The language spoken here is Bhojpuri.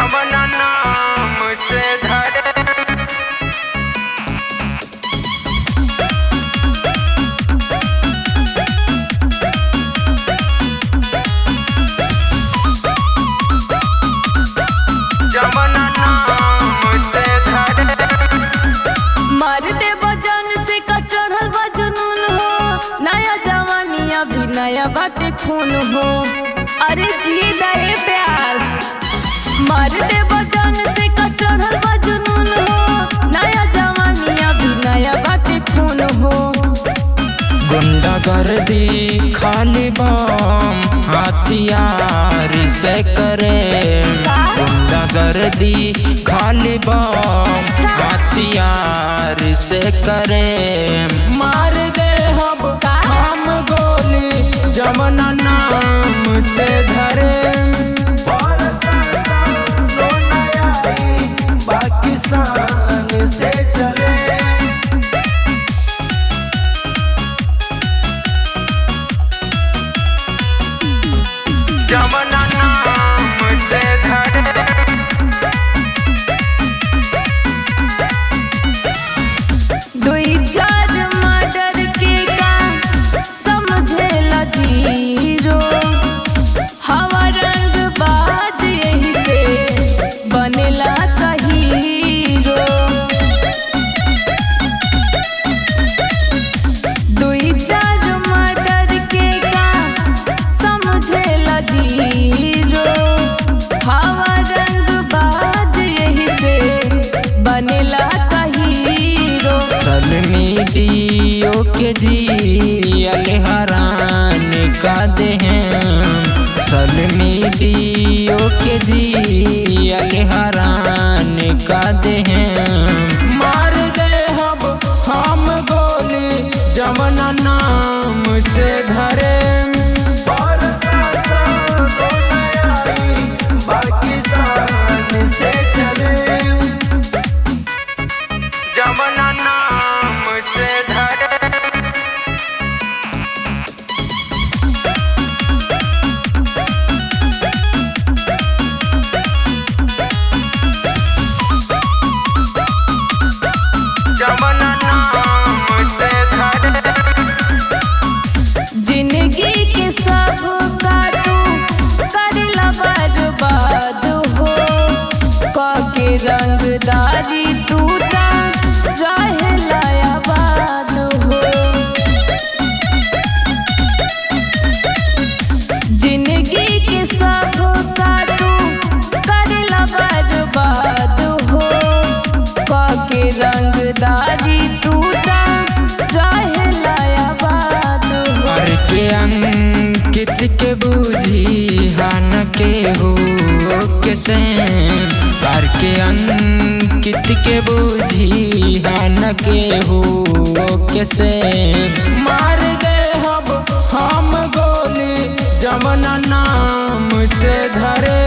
जवना नाम से धरे। जवना नाम से धरे। मार दे बजन से का चढ़ल बा जुनून हो, नया जवानी अभी नया बाटे खून हो। अरे जी दए प्यास। मार दे बजन से का चढ़ल बा जुनून हो, नया जवानी अभी नया बाटे खून हो। गुंडा गर्दी खाली बम हथियार से करे। गुंडा गर्दी खाली बम हथियार से करे। मार दे हम गोली जवना नाम से धरे। पाकिस्तान से चले। जवना नाम से धरे। दुई चार मर्डर के का समझेला जीरो, हवा रंग बाज यही से बनेला का हीरो। दुई चार मर्डर के का समझेला जीरो, हवा रंग बाज यही से बनेला का हीरो। सलमीडियो के जी अलहरान का दे हैं। सलमीडियो के जी अलहरान का दे हैं। मार दे हम गोली जवना नाम से धरे। पाकिस्तान से चले। जवना नाम से धरे। जवना नाम से धरे। जिंदगी के सब काटू करेला बर्बाद हो, के रंगदारी टूटा रहेला आबाद हो। जिंदगी के सब काटू करेला बर्बाद हो, के रंगदारी टूटा रहेला आबाद हो। अरे के अंकित के बूझी हान के हो के सेम। आर के अंकित के बूझी हान के हो के सेम। मार दे हम गोली जवना नाम से धरे।